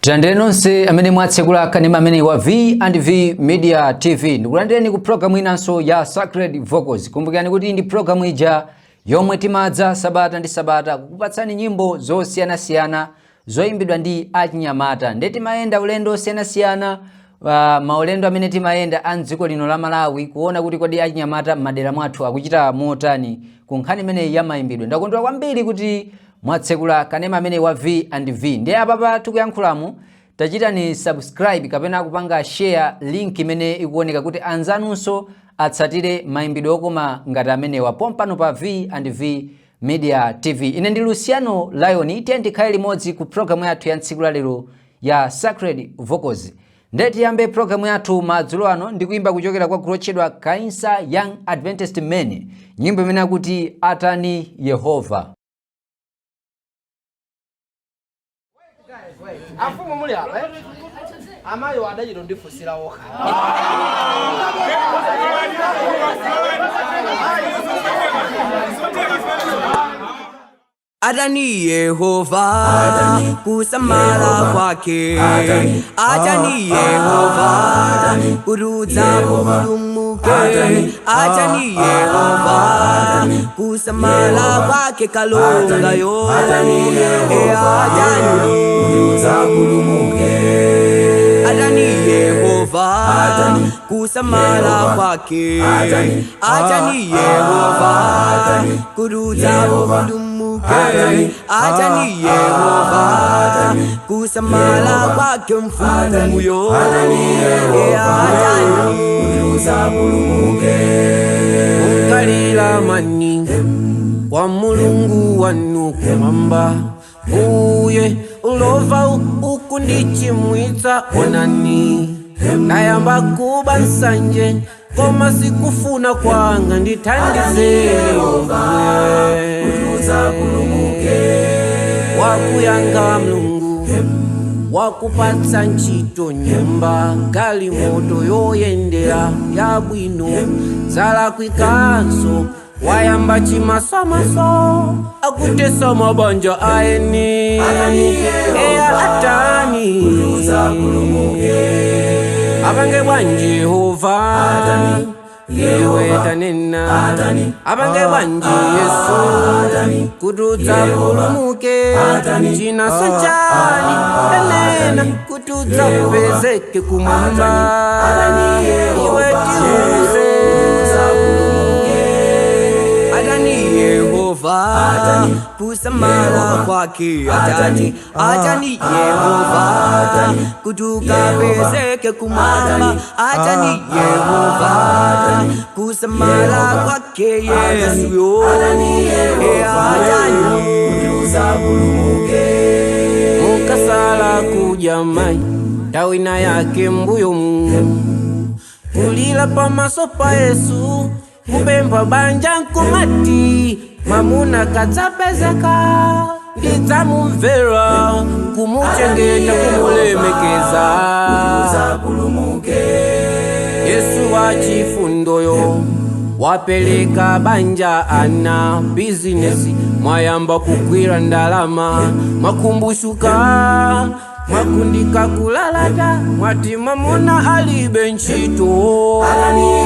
Tilandire nonse amene mwatsekula kanema amene wa V and V Media TV. Ndikulandireni ku programu inanso ya Sacred Vocals. Kumbukirani kuti ndi programu ija yomwe timadza sabata ndi sabata kukupatsani nyimbo zosiyanasiyana zoyimbidwa ndi achinyamata. Ndiye timayenda ulendo osiyanasiyana maulendo amene timayenda a mdziko lino la Malawi kuona kuti kodi achinyamata m'madera mwathu akuchita motani ku nkhani imeneyi ya mayimbidwe. Ndakondwera kwambiri kuti mwatsekula kanema amene wa V and V. Ndiye apapa tikuyankhulamu tachitani subscribe kapena kupanga share link imene ikuoneka kuti anzanunso atsatire mayimbidwe okoma ngati amenewa pompano pa V and V Media TV. Ine ndi Luciano Lion, tiye tikhale limodzi ku programu yathu ya tsiku la lero ya Sacred Vocals. Ndiye tiyambe programu yathu madzulo ano ndi kuimba kuchokera kwa gulu lotchedwa Kainsa Young Adventist Men, nyimbo imene akuti Atani Yehova. Afumu muli apa, eh? Amayi adachita ndifunsira okha. Atani Yehova kusamala kwake, atani Yehova kududza kupulumuke, atani Yehova kusamala kwake kalongayo, atani atani Yehova kusamala kwake, atani Yehova kududza kupulumuke, atani Yehova kusamala kwake mfumuyo, atani Mukalila mani kwa Mulungu wanu kumwamba, uye ulova ukundichimwitsa onani nayamba kuba nsanje koma sikufuna kwanga ndithandizeni wakuyanga Mulungu wakupatsa ntchito nyumba galimoto yoyendera yabwino zalakwikanso wayamba chimasomaso akutesa mabanja aeni eya atani apange bwanji Yehova iwe tanena apange bwanji Yesu kuti udzapulumuke chinaso chani tanena kuti udzapezeke kumwamba iwe tiuze atani Yehova kusamala kwake, atani atani Yehova kuti ukapezeke kumwamba, atani Yehova kusamala kwake Yesu yo, atani mukasala kudya mai tawina yake mbuyomu kulila pamaso pa Yesu kupempha banja nkumati mwamuna kadzapezeka ndidzamumvera kumuchengeta kumulemekeza Yesu wa chifundoyo wapeleka banja ana bizinesi mwayamba kugwira ndalama mwakumbushuka mwakundika kulalata mwati mwamuna alibe ntchito atani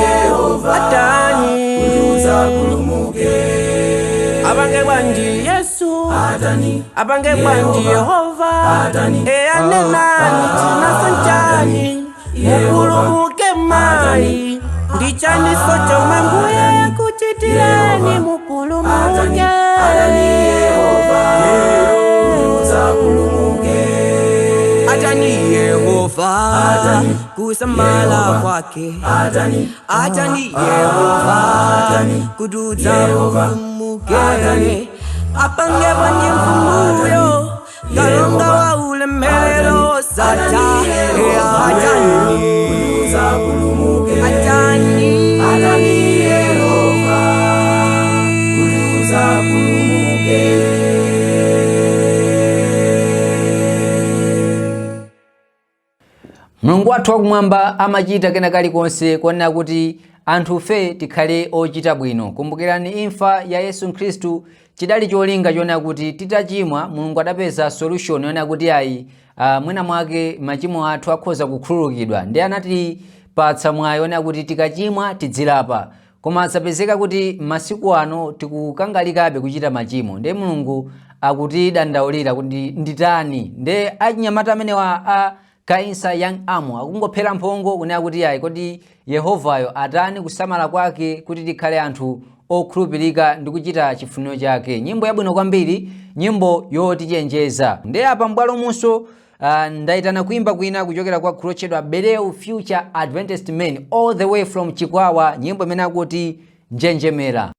apange bwanji Yesu apange bwanji Yehova eyanenani chinaso nchani mupulumuke mai ndichaniso chomwe mbuye kuchitireni mupulumuke atani Yehova kusamala kwake, atani Yehova kududza kupulumuke, apange bwanji mfumuyo kalonga wa ulemerero sata, atani atani Mulungu wathu wakumwamba amachita kena kalikonse kuonera kuti anthufe tikhale ochita bwino. Kumbukirani imfa ya Yesu Khristu Chidali cholinga chonena kuti titachimwa, Mulungu adapeza solution yonena kuti ayi, mwina mwake machimo athu akhoza kukhululukidwa, ndiye anatipatsa mwayi wonena kuti tikachimwa tidzilapa. Koma zapezeka kuti masiku ano tikukangalikabe kuchita machimo, ndiye Mulungu akutidandaulira kuti nditani? Ndiye achinyamata amenewa a Kainsa Young Army akungophera mphongo kunena kuti ayi, kodi Yehovayo atani kusamala kwake kuti tikhale anthu okhulupirika ndi kuchita chifuniro chake? Nyimbo yabwino kwambiri, nyimbo yotichenjeza. Ndiye apa m'bwalo munso ndayitana kuimba kwina kuchokera kwa gulu lotchedwa Bereu Future Adventist Men, all the way from Chikwawa, nyimbo imene akuti Njenjemera.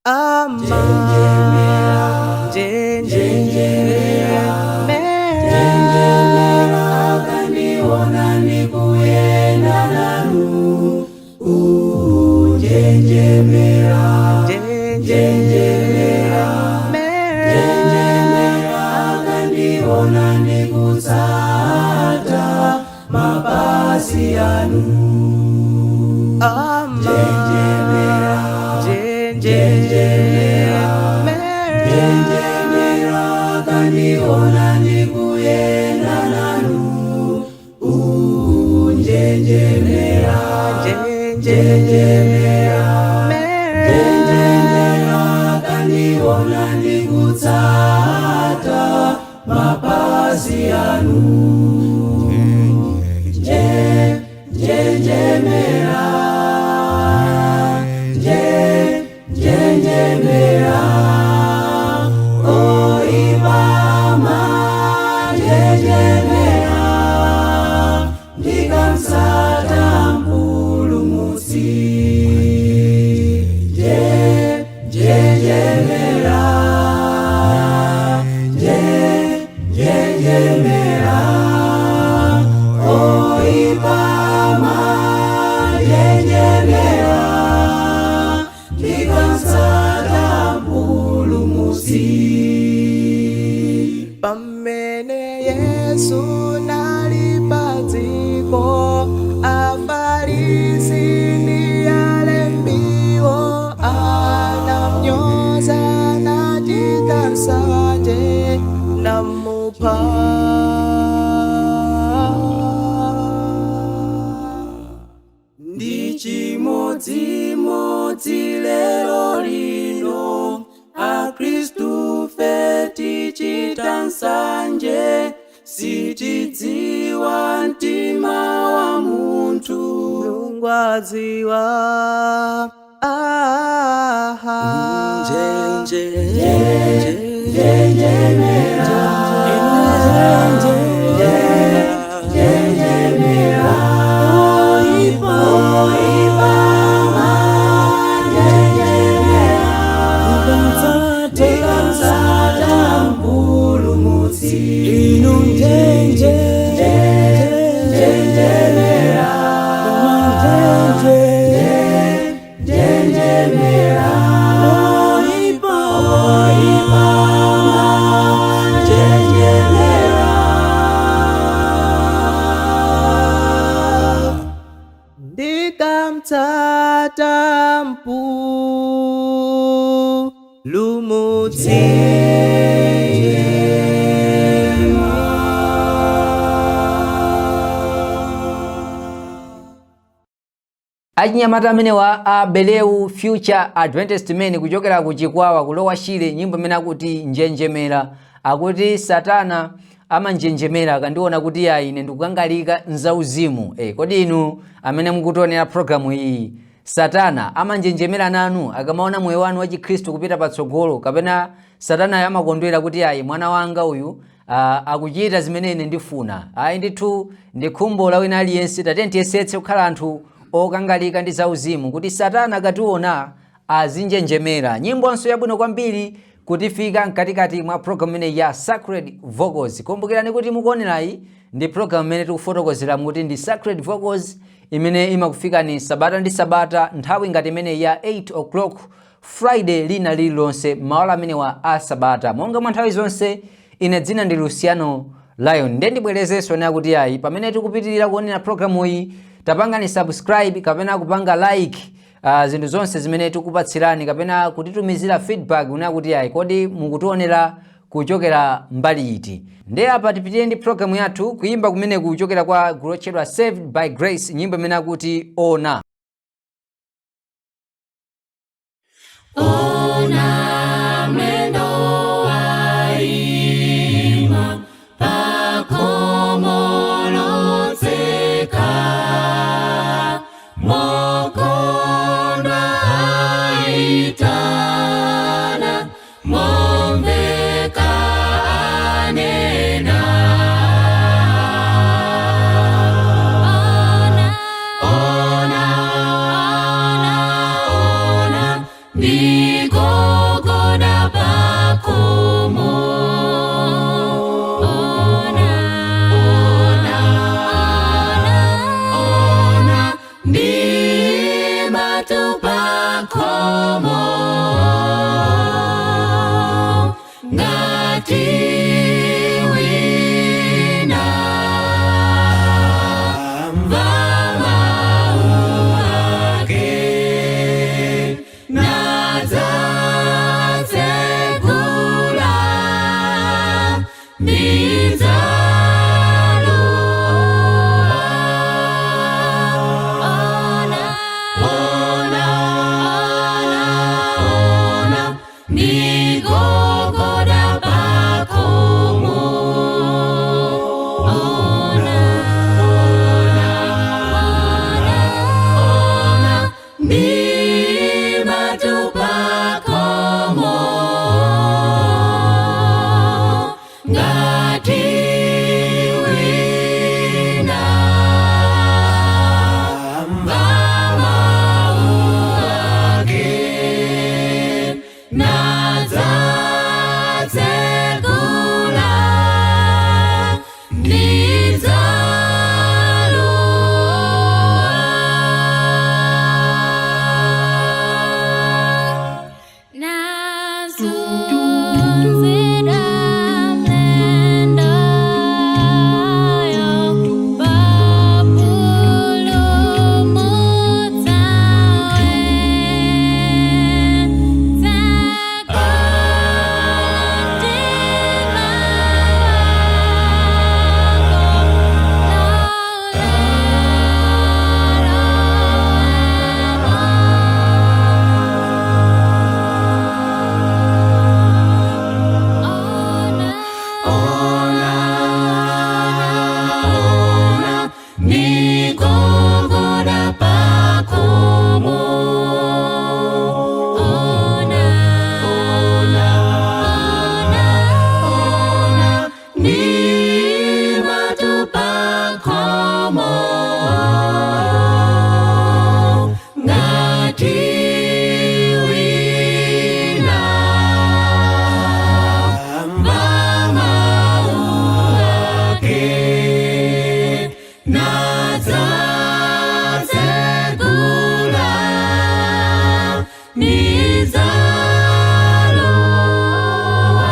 Ama njenjemera, Akandiona ndikuyenda nanu, njenjemera, njenjemera, njenjemera, akandiona ndikutsata mapazi anu. Ama Njenjemera, njenjemera, njenjemera, akandiona ndikuyenda nanu, njenjemera, njenjemera, njenjemera, akandiona ndikutsata mapazi anu. Nje njenjemera, nje njenjemera, oipama njenjemera, ndikamtsata Mpulumutsi. Nje njenjemera, nje njenjemera, oipama njenjemera, ndikamtsata Mpulumutsi. Pamene Yesu nali padziko, Afarisi ndi alembiwo anamnyoza, nachita nsanje, namupha. Ndi chimodzimodzi lero lino, Akhristu fe tichita nsanje, sitidziwa mtima wa munthu. Mulungu adziwa. Aha. Njenje njenjemera, njenjemera, oipama njenjemera, ndikamtsata Mpulumutsi. Inu njenje njenjemera, njenjemera, oipama njenjemera. Ndikamtsata Mpulumutsi. Achinyamata amenewa a Beleu Future Adventist Men kuchokera ku Chikwawa, ku Lower Shire, nyimbo imene akuti Njenjemera. Akuti satana amanjenjemera akandiona kuti ayi, ine ndikukangalika nzauzimu. Kodi inu amene mukutionera programu iyi, satana amanjenjemera nanu akamaona moyo wanu wa Chikhristu kupita patsogolo, kapena satanayo amakondwera kuti ayi, mwana wanga uyu akuchita zimene ine ndifuna? Ayi ndithu, ndi khumbo la wina aliyense. Tatiyeni tiyesetse kukhala anthu okangalika ndi zauzimu kuti satana akationa azinjenjemera. Nyimbonso yabwino kwambiri kutifika mkatikati mwa program imeneyi ya Sacred Vocals. Kumbukirani kuti mukuonerayi ndi program imene tikufotokozera kuti ndi Sacred Vocals, imene imakufikani sabata ndi sabata nthawi ngati imeneyi ya 8 o'clock, Friday lina lililonse, maola amenewa a sabata. Monga mwa nthawi zonse, ine dzina ndi Luciano Lion. Ndiye ndibwerezenso nena kuti ayi, pamene tikupitirira kuonera programu iyi, tapangani subscribe kapena kupanga like. Zinthu zonse zimene tikupatsirani kapena kutitumizira feedback kunena kuti ayi, kodi mukutionera kuchokera mbali iti? Ndiye apa tipitire ndi programu yathu, kuyimba kumene kuchokera kwa gulu lotchedwa Saved by Grace, nyimbo imene akuti Ona. Ona mlendo waima pakhomo lotseka, mokondwa aitana, momveka anena. Ona, ona, ona, ndigogoda pakhomo. Ona, ona, ona, ndiimatu pakhomo. Ngati wina amva mau ake nadzatsegula, ndidzalowa. Ona, ona, ona, ndigogoda pakhomo. Ona, ona, ona, ndiimatu pakhomo. Ngati wina amva mau ake nadzatsegula, ndidzalowa. Nazunzidwa mlendoyo, wapulumutsa we. Tsegula mtima wako, lole alowemo. Ona, Ona, ona, ndigogoda pakhomo. Ona, Ona, ona, ndiimatu pakhomo. Ngati wina amva mau ake nadzatsegula, ndidzalowa.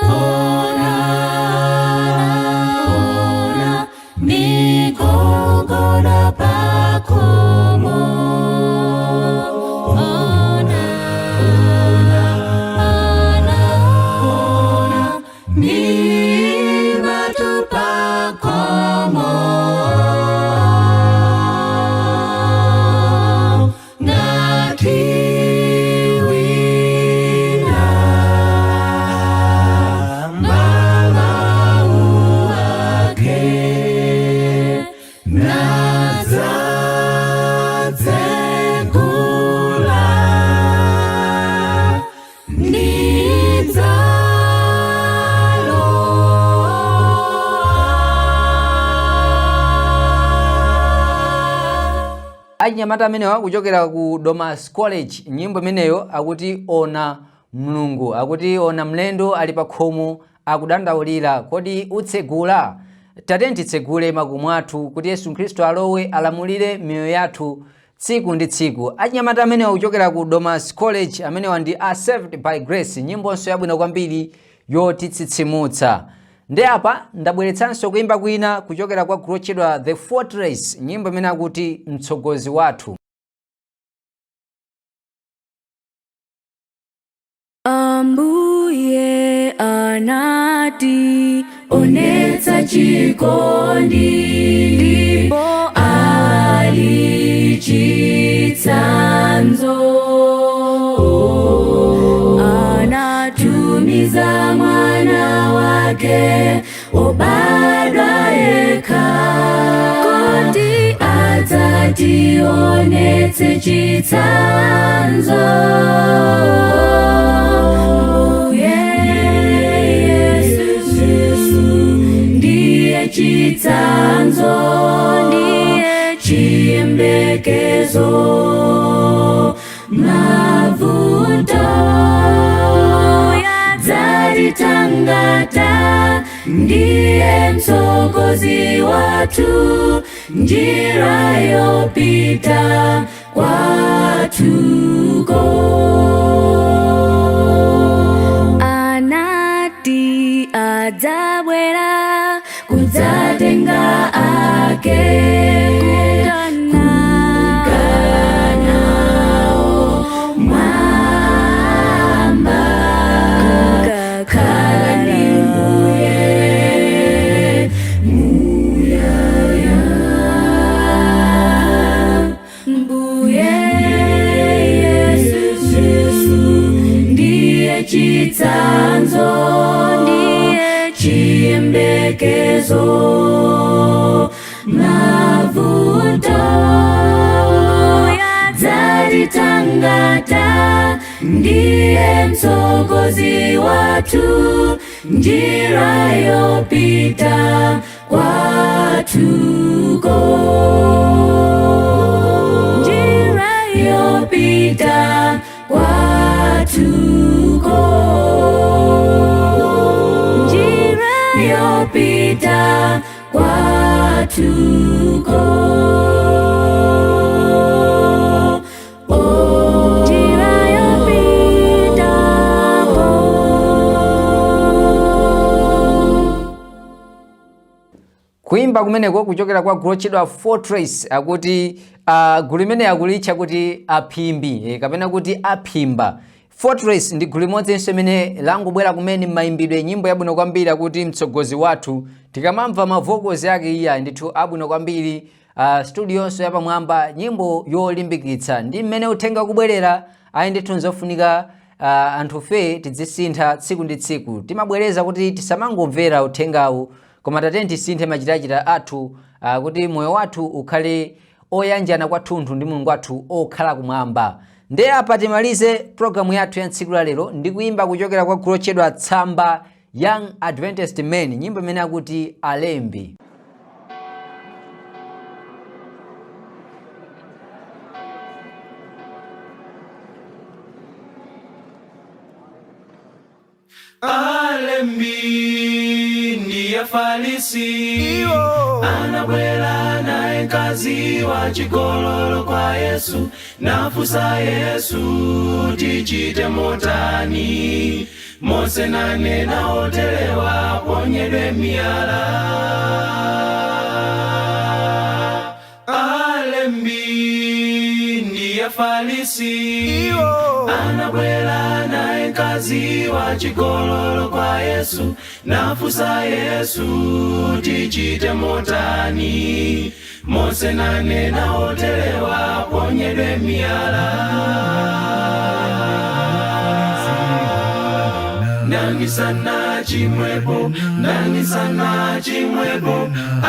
Ona, ona, ndigogoda pakhomo. Ona, ona, Ona, ndiimatu pakhomo. Ngati wina amva mau ake nadzatsegula, ndidzalowa. Achinyamata amenewa kuchokera ku Domas College, nyimbo imeneyo akuti Ona Mulungu, akuti ona mlendo ali pa khomo akudandaulira, kodi utsegula? Tatiyeni titsegule makomo athu kuti Yesu Khristu alowe, alamulire miyoyo yathu tsiku ndi tsiku. Achinyamata amenewa kuchokera ku Domas College, amenewa ndi a Saved by Grace, nyimbonso yabwino kwambiri yotitsitsimutsa. Ndi apa ndabweretsanso kuimba kwina kuchokera kwa gulu lotchedwa The Fortress, nyimbo imene akuti Mtsogozi Wathu. Ambuye anati onetsa chikondi, ndipo ali chitsanzo. Anatumiza mwana wake obadwa yekha, kuti adzationetse chitsanzo. Mbuye Yesu ndiye chitsanzo, ndiye chiyembekezo. Mavuto yadzatithangata, ndiye mtsogozi wathu, njira yopita kwathuko. Anati adzabwera kudzatenga ake, kukanawo mwamba, kukakhala ndi Mbuye muyaya. Mbuye Yesu ndiye chitsanzo, ndiye chiyembekezo. Mavuto yadzatithangata, ndiye mtsogozi wathu, njira yopita kwathuko, njira yopita kwathuko, njira yopita kwathuko. Oh, njira yopita ko. Kuimba kumeneko kuchokera kwa gulu lotchedwa Fortress, akuti gulu limene akulitcha kuti aphimbi, kapena kuti aphimba. Fortress ndi gulu limodzinso imene langobwera kumene m'mayimbidwe, nyimbo yabwino kwambiri akuti Mtsogozi Wathu. Tikamamva ma vocals ake, iya ndithu abwino kwambiri, studionso yapamwamba, nyimbo yolimbikitsa ndi mmene uthenga kubwerera. Ayi ndithu, nzofunika anthufe tidzisintha tsiku ndi tsiku. Timabwereza kuti tisamangomvera uthengawu, koma tateni tisinthe machitachita athu, kuti moyo wathu ukhale oyanjana kwathunthu ndi Mulungu wathu okhala kumwamba. Nde apa timalize programu yathu ya tsiku la lero ndi kuyimba kuchokera kwa gulu lotchedwa Tsamba Young Adventist Men, nyimbo imene akuti Alembi. Alembi ndi Afarisi anabwera naye mkazi wa chigololo kwa Yesu, nafunsa Yesu, tichite motani? Mose nanena oterewa ponyedwe miyala. Alembi ndi Afarisi anabwera naye mkazi wa chigololo kwa Yesu, nafunsa Yesu, tichite motani? Mose nanena oterewa ponyedwe miyala. Ndani sana chimwepo, ndani sana chimwepo,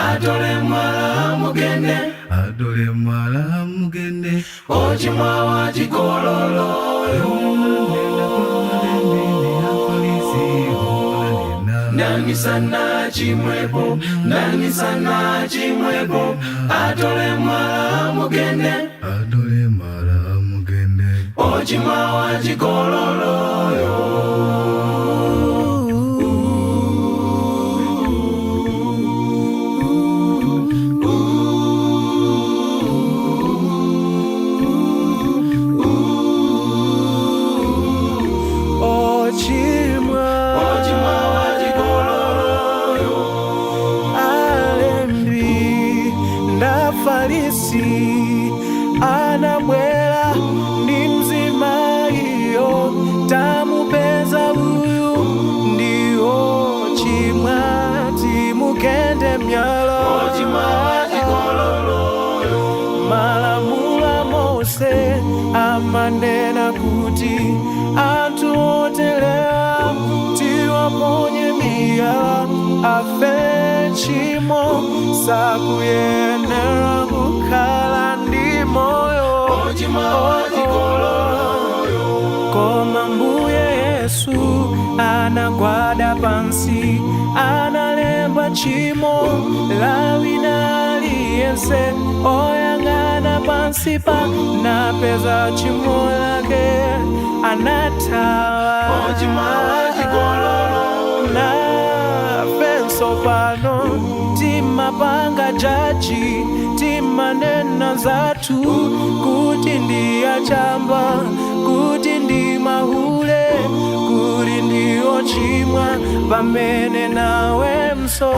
atole mwala mugende. Atole mwala mugende. Ochimwa wa chigololo. Ndani sana chimwepo, ndani sana chimwepo, atole mwala mugende. Atole mwala mugende. Ochimwa wa chigololo. Ochimwa. Ochimwa wa chigololo. Afarisi anabwera ndi mzimayiyo, tamupeza uyu ndiwo chimwa, timugende myala. Malamulo a Mose amanena kuti anthu oterewa tiwaponye miyala afe tchimo, sakuyenera kukhala ndi moyo. Koma Mbuye Yesu anagwada pansi, analemba tchimo la wina aliyense. Oyang'ana pansi pa napeza tchimo lake, anathawa. Nafenso pano timapanga judge, timanena zathu kuti ndi achamba, kuti ndi mahule, kuti ndi ochimwa, pamene nawe mso.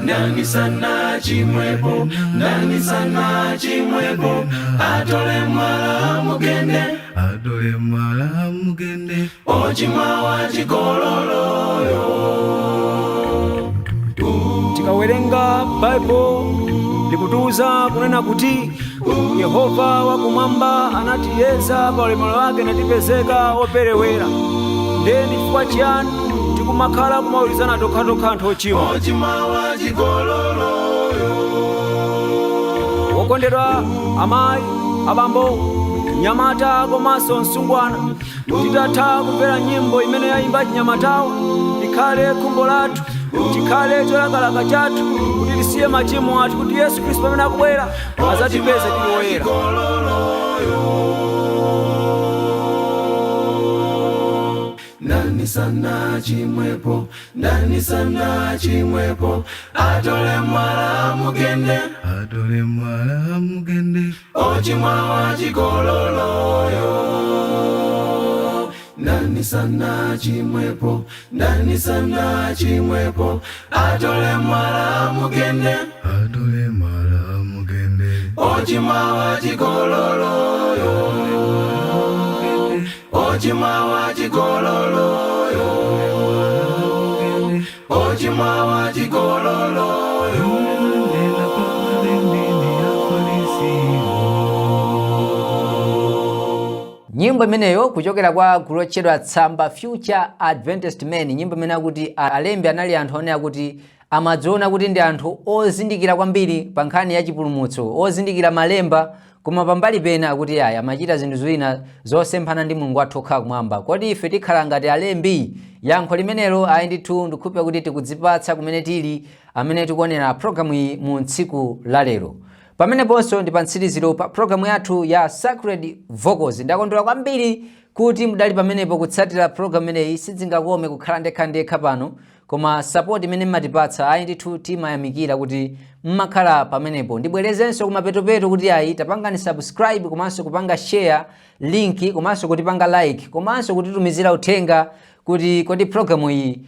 Ndani sana chimwepo, ndani sana chimwepo, atole mwala mugende. Atole mwala mugende. Ochimwa wachigololoyo. Tikawerenga Baibo likutiuza kunena kuti Yehova wakumwamba anatiyeza pa ulemerero wake natipezeka operewera. Ndiye ndi chifukwa chiyani tikumakhala kumaweruzana tokhatokha, anthu ochimwa? Ochimwa wachigololoyo. Wokondedwa amayi, abambo, mnyamata komanso msungwana, titatha kumvera nyimbo imene yayimba chinyamatawa, likhale khumbo lathu, chikhale cholakalaka chathu kuti tisiye machimo athu, kuti Yesu Khristu pamene akubwera adzatipeze tili woyera. Ndani sana chimwepo, ndani sana chimwepo, atole mwala mugende. Atole mwala mugende. Ochimwa wachigololoyo. Ndani sana chimwepo, ndani sana chimwepo, atole mwala mugende. Atole mwala mugende. Ochimwa wachigololoyo, ochimwa wachigololoyo, ochimwa wachigololoyo. Nena pamene Afarisi. Nyimbo imeneyo kuchokera kwa gulu lotchedwa Tsamba Future Adventist Men, nyimbo imene akuti alembi anali anthu onena kuti amadziona kuti ndi anthu ozindikira kwambiri pa nkhani ya chipulumutso, ozindikira malemba, koma pambali pena akuti ayi, amachita zinthu zina zosemphana ndi Mulungu wathu okhala kumwamba. Kodi ife tikhala ngati alembi? Yankho limenelo ayi ndithu, ndikukhulupirira kuti tikudzipatsa kumene tili amene tikuonera programu iyi mu tsiku la lero. Pameneponso ndi pa mtsiriziro pa programu yathu ya Sacred Vocals. Ndakondwera kwambiri kuti mudali pamenepo kutsatira programu imeneyi. Sidzingakome kukhala ndekhandekha pano, koma support imene mmatipatsa, ayi ndithu, timayamikira kuti mmakhala pamenepo. Ndibwerezenso kumapetopeto kuti ayi, tapangani subscribe komanso kupanga share link komanso kutipanga like komanso kutitumizira uthenga kuti kodi programu iyi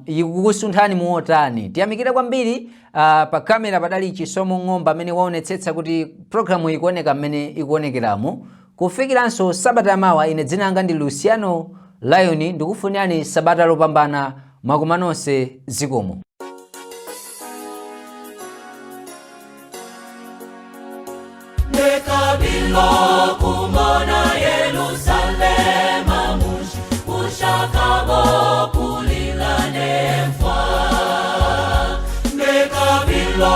ikukusunthani muotani. Tiyamikire kwambiri pa kamera padali Chisomo Ng'omba amene waonetsetsa kuti programu ikuoneka mmene ikuonekeramo. Kufikiranso sabata yamawa, ine dzina langa ndi Luciano Lion, ndikufunirani sabata lopambana. Mwakoma nonse, zikomo. Nekabilo kumona Yerusalema mushi ushakabo kulila nemfa. Nekabilo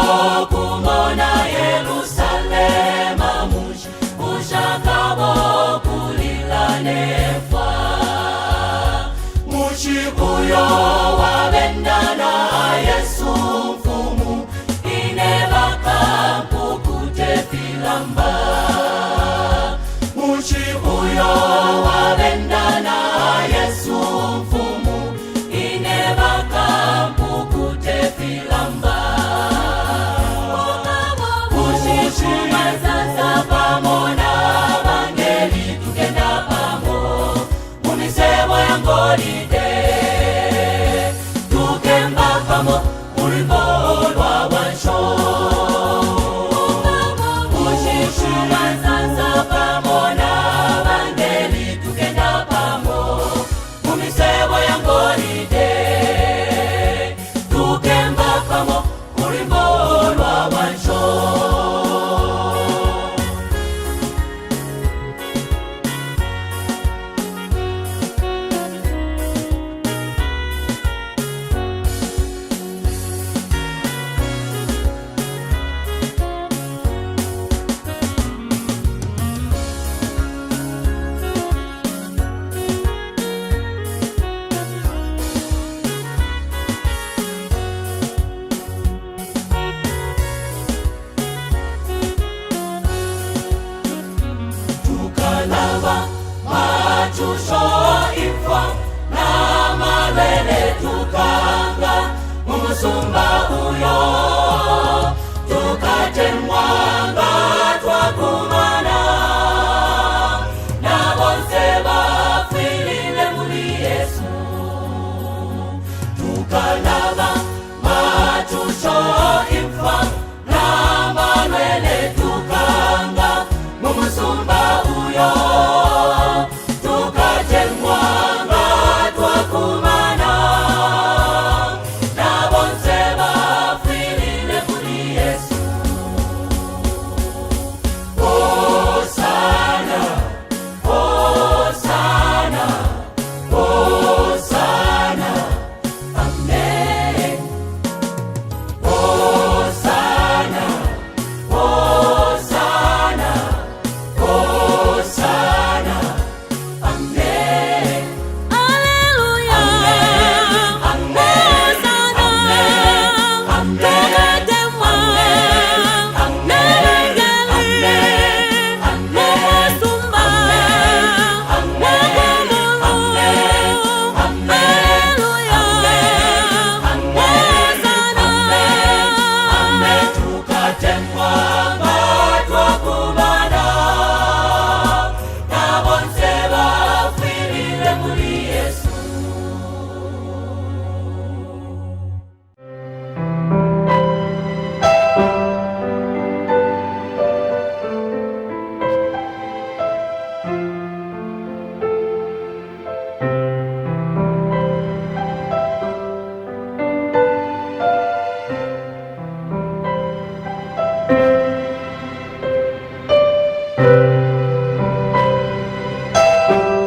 kumona Yerusalema mushi ushakabo kulila nemfa. Mushi.